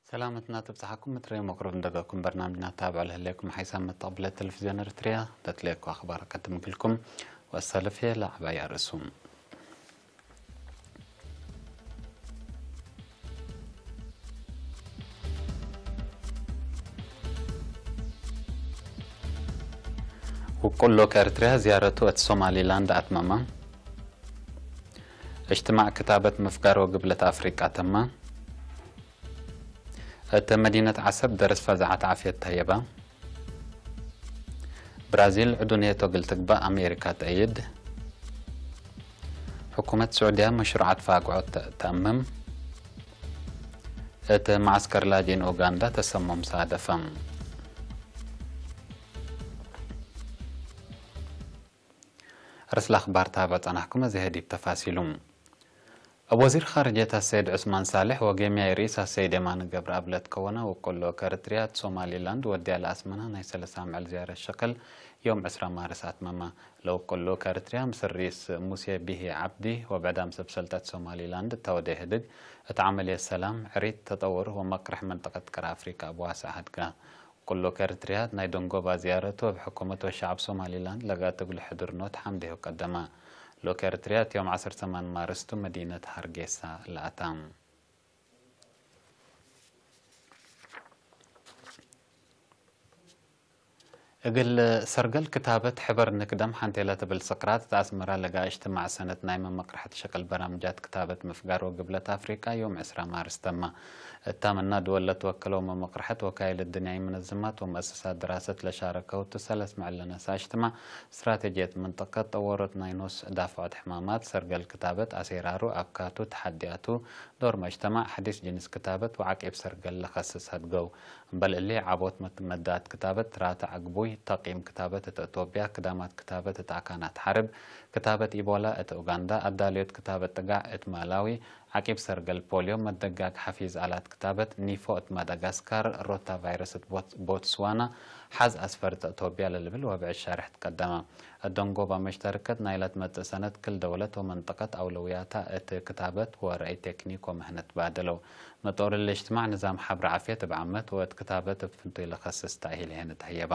ሰላመትና ትብጽሓኩም። ምትረይ መቅረብ እንደገኩም በርናምጅና ታብዕ ለህሌኩም ሓይሳብ መተቕብለ ቴሌቪዝዮን ኤርትርያ ተትልየኩ ኣኽባር ቀድምግልኩም ወሰልፍ የለ ዓባይ ኣርእሱም። ውቁሎ ከኤርትርያ ዝያረቱ እቲ ሶማሊላንድ ኣትመማ። እጅትማዕ ክታበት ምፍጋር ወግብለት ኣፍሪቃ ተማ። እተ መዲነት ዓሰብ ደርስ ፈዛዓት ዓፍየት ተየባ። ብራዚል ዕዱ ኔቶ ግል ትግባእ ኣሜሪካ ተእይድ። ሕኩመት ስዑድያ መሽሩዓት ፋግዖት ተእምም። እተ መዓስከር ላዲን ኡጋንዳ ተሰሞም ሳደፈም። ርእስለ ኣኽባር ታብዕ ጸናሕኩም እዚ ህዲብ ተፋሲሉ። ኣብ ወዚር ኻርጀት ኣሰይድ ዑስማን ሳልሕ ወጌምያይ ርእስ ኣሰይድ የማነ ገብረኣብለት ከወና ውቅሎ ከርትርያት ሶማሊላንድ ወዲያ ለኣስመና ናይ ሰለሳ ምዕል ዝያረ ሸኸል ዮም ዕስራ ማርስ ኣትመማ። ለውቅሎ ከርትርያ ምስ ርእስ ሙሴ ቢሂ ዓብዲ ወብዕዳም ሰብ ሰልጠት ሶማሊላንድ እተወደ ህድግ እቲ ዓመልየት ሰላም ዕሪት ተጠውር ወመቅርሕ መንጠቀት ቀር ኣፍሪቃ ብዋስዕ ሃድጋ። ኩሎ ከርትርያት ናይ ደንጎባ ዝያረቱ ኣብ ሕኩመት ወሸዓብ ሶማሊላንድ ለጋትግሉ ሕድርኖት ሓምዴሁ ቀደማ። ሎከርትርያት ዮም ዓሰርተ ሰማን ማርስቱ መዲነት ሃርጌሳ ለኣታ። እግል ሰርገል ክታበት ሕበር ንክደም ሓንቴላ ትብል ስቅራት እት ኣስመራ ለጋ እሽትማዕ ሰነት ናይ መመቅርሐት ሸቅል በራምጃት ክታበት ምፍጋር ወግብለት ኣፍሪቃ ዮም ዕስራ ማርስ ተማ። እታ መና ድወል ለትወከለው መመቅርሐት ወካይል ድንያይ ምንዝማት ወመእሰሳት ድራሰት ለሻረከውቱ ሰለስ ምዕል ለነሳ እሽትማዕ ስትራቴጂየት መንጠቀት ጠወሮት ናይ ኖስ ዳፍዖት ሕማማት ሰርገል ክታበት ኣሴራሩ ኣካቱ ተሓዲያቱ ዶር መጅተማዕ ሓዲስ ጅንስ ክታበት ወዓቂብ ሰርገል ለኸስስ ሀድገው። እምበል እሊ ዓቦት መት-፣ መዳት ክታበት ራተ ዕግቡይ፣ ተቂም ክታበት እት እቶብያ፣ ክዳማት ክታበት እት ኣካናት ሓርብ፣ ክታበት ኢቦላ እት ኡጋንዳ፣ ኣዳልዮት ክታበት ጥጋዕ እት ማላዊ፣ ዓቂብ ሰርገል ፖልዮ፣ መደጋግ ሓፊዝ ኣላት ክታበት ኒፎ እት ማዳጋስካር፣ ሮታ ቫይረስ እት ቦት-፣ ቦትስዋና፣ ሓዝ ኣስፈር እት እቶብያ ለልብል ወብዕድ ሻርሕት ቀደማ። እት ደንጎባ መሽተርከት ናይላ ትመጽእ ሰነት ክል ደውለት ወመንጠቀት ኣውለውያታ እት ክታበት ወረአይ ቴክኒክ ወምህነት ባደለው። መጦር እሊ እጅትማዕ ንዛም ሓብሪ ዓፍየት እብ ዓመት ወእት ክታበት እብ ፍንቱይ ለኸስስ ተእሂል ሄን ተህየባ።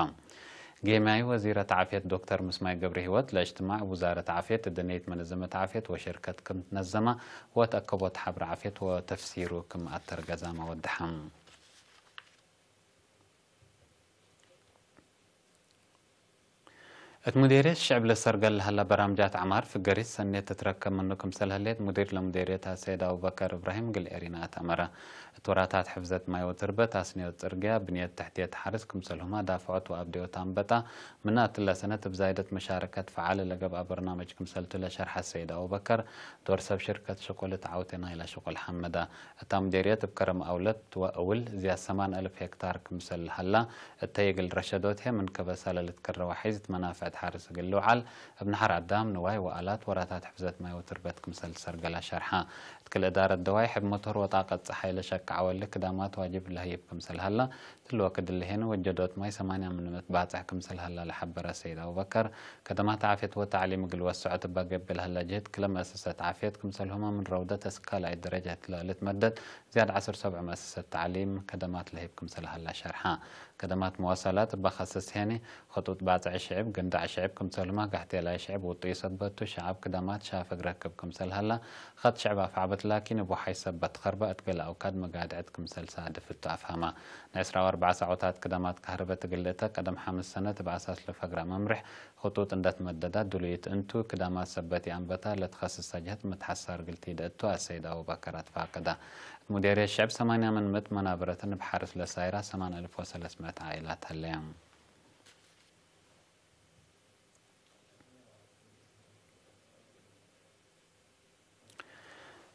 ጌማይ ወዚረት ዓፍየት ዶክተር ምስማይ ገብረሂወት ለእጅትማዕ ውዛረት ዓፍየት እድነይት መነዘመት ዓፍየት ወሽርከት ክም ትነዘማ ወእት ኣከቦት ሓብሪ ዓፍየት ወተፍሲሩ ክም ኣተርገዛማ ወድሓም። እት ሙዴርየት ሽዕብ ለሰርገል ለሀላ በራምጃት ዐማር ፍገሪት ሰኔት ትትረከብ ምኑ ክምሰል ህሌት ሙዲር ለሙዴርየት ኣሰይድ ኣቡበከር እብራሂም ግል ኤሪና ኣተመረ። እት ወራታት ሕፍዘት ማይ ወትርበት ኣስንዮት ጽርግያ ብንየት ትሕትየት ሓርስ ክምሰልሁማ ዳፍዖት ወኣብድዮት ኣንበጣ ምና እትለ ሰነት እብ ዛይደት መሻረከት ፈዓል ለገብኣ በርናመጅ ክምሰልቱ ለሸርሐ ኣሰይድ ኣቡበከር ዶር ሰብ ሽርከት ሽቁል እት ዓውቴ ናይላ ሽቁል ሐመዳ። እታ ሙዴርየት እብ ከረም ኣውለት ወእውል ዝያድ ሰማን እልፍ ሄክታር ክምሰል ለሀላ እተይ እግል ረሸዶት ህዬ ምን ከበሳ ለልትከረ ወሒዝ እት መናፍዕት ሓርስ እግል ልውዓል፣ እብ ነሐር ኣዳም ንዋይ ወኣላት ወራታት ሕፍዘት ማይ ወትርበት ክምሰል ሰርገላ ሸርሓ። እት ክል እዳረት ደዋይ ሕብ መቶር ወጣቀት ጸሓይ ለሸቅዐወሊ ክዳማት ዋጅብ ለህይብ ክምሰል ሀላ፣ ትልወ ክድል ህዬን ወጀዶት ማይ ሰማንያ ምንምት ባጽሕ ክምሰል ሀላ ለሐበረ ሰይድ ኣቡበከር፣ ከደማት ዓፍየት ወተዕሊም እግል ወሰዖት እባ ገብእ ለሀላ ጅህድ ክለ መእሰሰት ዓፍየት ክምሰልሁማ ምን ረውደት እስክ ካልኣይ ደረጃ እት ለልትመደድ ዝያድ ዐስር ሰብዑ መእሰሰት ተዕሊም ከደማት ለህይብ ክምሰል ሀላ ሸርሓ። ከደማት መዋሰላት እባ ከስስ ሄኒ፣ ኸጡጥ ባጽዕ ሽዕብ፣ ገንዳዕ ሽዕብ ክምሰልሁማ ጋሕቴላይ ሽዕብ ውጡይ ሰበቱ ሸዓብ ክዳማት ሻፈግ ረክብ ክምሰል ሀላ፣ ኸጥ ሽዕብ ኣፍዓበት ላኪን እብ ወሓይ ሰበት ኸርባ እት ገለ ኣውካድ መጋድዕት ክምሰል ሳድፍ እቱ ኣፍሃማ። ንዕስራ ወኣርባዕ ሳዖታት ክዳማት ካህርበት እግል እተ ቀደም ሓምስ ሰነት እብ ኣሳስ ለፈግራ መምርሕ ኽጡጥ እንደትመደዳ ዱሉይት እንቱ፣ ክዳማት ሰበት ይኣንበታ ለትኸስሳ ጀህት መትሓሳር ግልቲ ደእቱ ኣሰይድ ኣቡበከር ኣትፋቀዳ። እት ሙዴርየት ሽዕብ ሰማንያ ምን ምእት መናበረተን እብ ሓርስ ለሳይራ ሰማን እልፍ ወሰለስ ምእት ዓኢላት ሀለያ።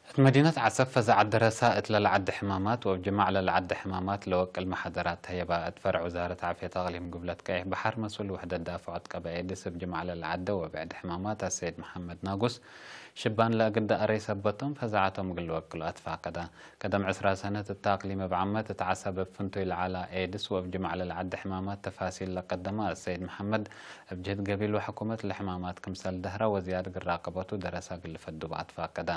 እት መዲነት ዓሰብ ፈዛዓት ደረሳ እት ለልዓዲ ሕማማት ወእብ ጅማዕ ለልዓዲ ሕማማት ለወቅል መሓደራት ተህየባ። እት ፈርዕ ውዛረት ዓፍየት ኣቅሊም ጉብለት ቀይሕ በሓር መስኡል ውሕደት ዳፍዖት ቀበኤ ኤድስ እብ ጅማዕ ለልዓደ ወብዕድ ሕማማት ኣሰይድ መሓመድ ናጉስ ሽባን ለእግዳ ኣረይ ሰበቶም ፈዛዓቶም እግል ልወቅሉ ኣትፋቀዳ። ከደም ዕስራ ሰነት እት ኣቅሊም እብ ዓመት እት ዓሰብ እብ ፍንቱይ ለዓላ ኤድስ ወእብ ጅማዕ ለልዓዲ ሕማማት ተፋሲል ለቀደማ ኣሰይድ መሓመድ እብ ጅህድ ገቢል ወሕኩመት ለሕማማት ክምሰል ደህራ ወዝያድ እግል ራቀበቱ ደረሳ እግል ልፈዱ ብኣትፋቀዳ።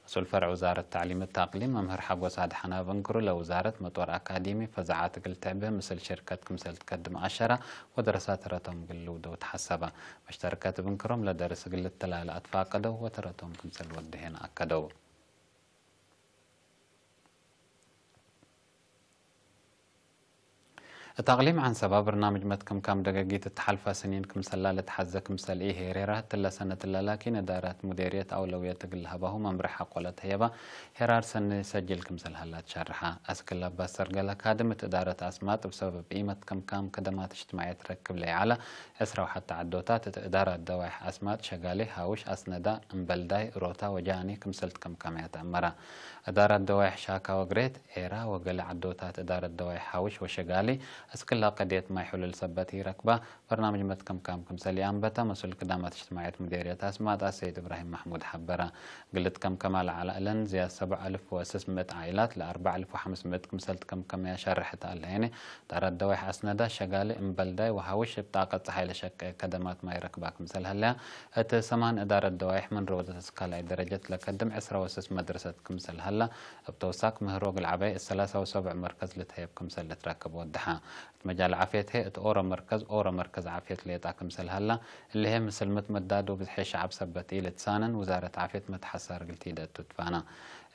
መስኡል ፈርዕ وزارة تعليم التقليم ممهر حقوس أدحنا بنكرو لوزارة مطور أكاديمي فزعات قلت به مثل شركة كمسلت قدم أشرة ودراسات رتم قلو دو تحسبة. مشتركات بنكرم لدرس قلت تلال أتفاقدو وترتم كمسل ودهن أكدو. التقليم عن سبب برنامج متكم كام دقيقة تحلفة سنين كمسلة لتحزة كمسل إيه هيريرا تلا سنة تلا لكن إدارة مديرية أولوية تقل هبه ممرحة قولت هيبا هيرار سنة سجل كمسل هلا تشرحة. أسكلا بسر قال كادمة إدارة أسمات بسبب قيمة كم كام كدمات اجتماعية تركب لي على عسرة وحتى عدوتات إدارة دوائح أسمات شغالي هاوش أسندا أمبلداي روتا وجاني كمسلت كم كام يتأمرا. إدارة دوائح شاكا وقريت إيرا وقل عدوتات إدارة دوائح هاوش وشغالي أسكلا قديت ما يحل السبت يركبا. برنامج متكم كام كمسل يأنبتا مسؤول كدامات اجتماعية مديرية أسمات السيد إبراهيم محمود حبرا. قلت كم كمال على ألن زياد سبع ألف وستمائة عائلات لأربع ألف وخمسمائة كمسلت كم كم يا شرحت الهيني. ترى الدويح أسندا شغالي إمبلداي وهاوش بطاقة صحي لشك كدمات ما يركبا كمسل هلا. أت سمان إدارة الدوائح من روضة سكالاي درجة لقدم عسرة وسس مدرسة كمسل هلا. بتوساك مهروق العبي الثلاثة وسبع مركز لتهيب كمسل لتركب ودحا. مجال عافية هي أورا مركز أورا مركز عافية ليت أكمسل هلا. اللي هي مثل متمدد وبزحي شعب سبت إلى تسانن وزارة عافية متحسر قلتي ده تتفانا.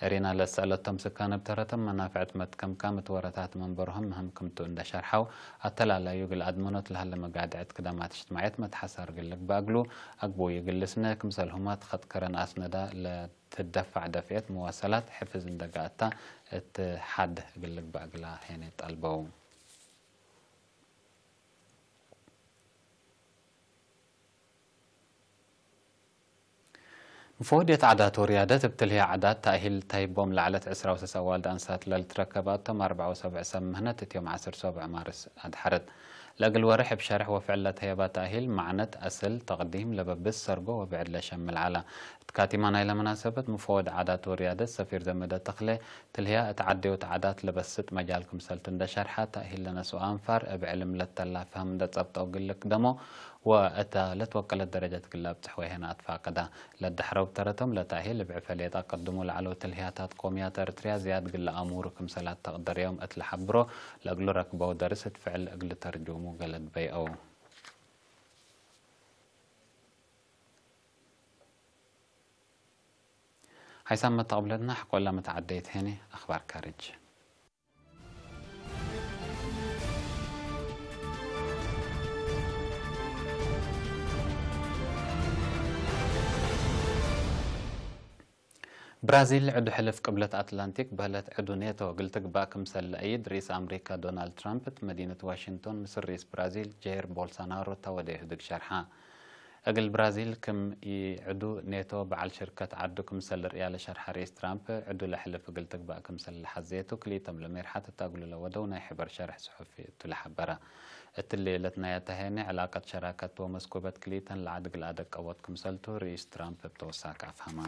إرينا لسألة تمسكان بترتم منافعة متكم كام تورتات من برهم مهم كمتو إن شرحوا. أتلا لا يقل أدمنت لهلا مقادعة كدمات اجتماعية متحسر قلق باقلو. أقبو يقل لسنا كمسل هما تخد كرن أسندا لتدفع دفعة مواصلات حفظ اندقاتا اتحد قلق باقلا هيني طلبوا. مفوضية عادات وريادات بتلهي عادات تأهيل تايبوم لعلت عسرة وسس أوالد أنسات للتركبات تم أربعة وسبع سم مهنة يوم عسر سبع مارس أدحرت. لقل ورح بشرح وفعل تهيبات تأهيل معنت أسل تقديم لببس سرقو وبعد لشم العلا. تكاتي ما نايلة مناسبة مفوض عادات وريادات سفير زمدة تخلي تلهي أتعدي وتعادات لبسط مجال كمسلت اندشرحة تأهيل لنسو أنفار أبعلم لتلا فهم دا تبطو قلك دمو. وأتا لتوكلت درجة قلاب تحويهنا أتفاقدا لدحرو بترتم لتأهيل بعفليت أقدمو لعلو تلهياتات قوميات أرتريا زياد قل أمور كمسلات تقدر يوم أتلحبرو لأقلو ركبو درس فعل أقل ترجمو قلت بيئو. حيثما تقبلتنا حقول لما تعديت هني أخبار كارج. ብራዚል ዕዱ ሕልፍ ቅብለት ኣትላንቲክ በህለት ዕዱ ኔቶ ግልትግባእ ክምሰል ለእይድ ርኢስ ኣምሪካ ዶናልድ ትራምፕ እቲ መዲነት ዋሽንግቶን ምስ ርኢስ ብራዚል ጀይር ቦልሶናሮ ተወደ ይህድግ ሸርሓ። እግል ብራዚል ክም ኢዕዱ ኔቶ በዓል ሽርከት ዓዱ ክምሰል ርእያ ለሸርሐ ርኢስ ትራምፕ፣ ዕዱ ለሕልፍ እግል ትግባእ ክምሰል ለሐዘየቱ ክልኢቶም ለሜርሓት እታግሉ ለወደው ናይ ሕበር ሸርሕ ጽሑፊ እቱ ለሐበረ። እትሊ ለትናየተሄኒ ዕላቀት ሸራከት ወመስኩበት ክልኢተን ለዓድግል ኣደቀቦት ክምሰልቱ ርኢስ ትራምፕ እብ ተወሳክ ኣፍሃማ።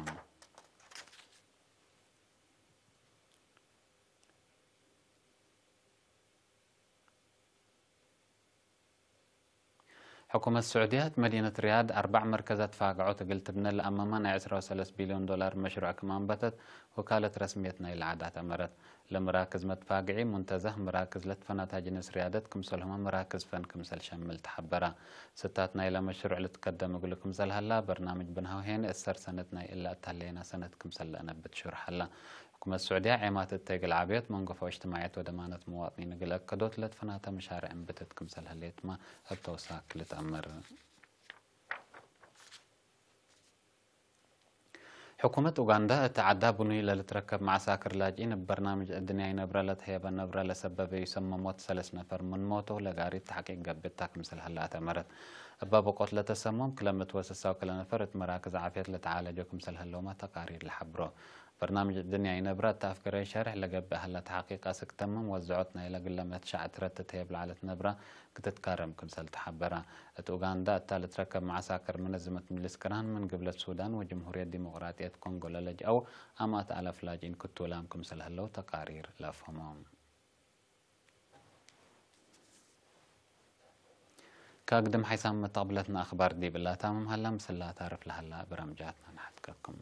ሕኩመት ስዑድያ እት መዲነት ሪያድ ኣርባዕ መርከዛት ፋግዖት እግል ትብነ ለኣመማ ናይ ዕስራ ወሰለስ ቢልዮን ዶላር መሽሩዕ ክም ኣንበተት ወካለት ረስምየት ናይለ ዓዳት ኣመረት። ለመራክዝ መትፋግዒ ሙንተዘህ መራክዝ ለትፈናታ ጅንስ ሪያደት ክምሰልሁመ መራክዝ ፈን ክምሰል ሸምል ተሓበራ። ስታት ናይለ መሽሩዕ ልትቀደም እግሉ ክምሰል ሀላ በርናምጅ ብንሃውሄን እሰር ሰነት ናይ እላ እታለየና ሰነት ክምሰል ለአነብት ሹርሕ ሀላ። ሕኩመት ስዑድያ ዔማት እተይ እግል ዓብዮት መንገፎ እጅትማዕየት ወደማነት መዋጥኒን እግል አከዶት ለትፈናተ መሻርዕ እንብትት ክምሰል ህሌትማ እብ ተውሳክ ልትአምር። ሕኩመት ኡጋንዳ እት ዐዳ ብኑይ ለልትረከብ መዓሳክር ላጅኢን እብ በርናምጅ እድንያይ ነብረ ለትሀየበ ነብረ ለሰበበዩ ሰመ ሞት ሰለስ ነፈር ምን ሞቶ ለጋሪት ተሕቂቅ ገብእታ ክምሰል ህላ አተመረት። እበ በቆት ለተሰሞም ክለ ምእት ወስሳው ክለ ነፈር እት መራክዝ ዓፍየት ለተዓለጆ ክምሰል ህለውመ ተቃሪር ለሐብሮ። በርናምጅ እድንያይ ነብረ እት አፍገረይ ሸርሕ ለገብእ ሀለ ተሕቂቅ አስክ ተምም ወዝዖት ናይለ ግለ መትሻዕ ትረት ትትሄብ ለዐለት ነብረ ክትትካረም ክምሰል ተሐበረ። እት ኡጋንዳ እታ ልትረከብ መዓሳክር መነዝመት ምጅልስ ቅርሃን ምን ግብለት ሱዳን ወጅምሁርየት ዲሞቅራጥየት ኮንጎ ለለጅአው አማት አለፍ ላጅኢን ክትውላም ክምሰል ህለው ተቃሪር ለአፍህሞም። ከአግድም ሓይሳም መተቅብለትና አኽባር ዲብላ ታምም ሀላ ምስላ ታርፍ ለሀላ በረምጃትና ንሓትከኩም።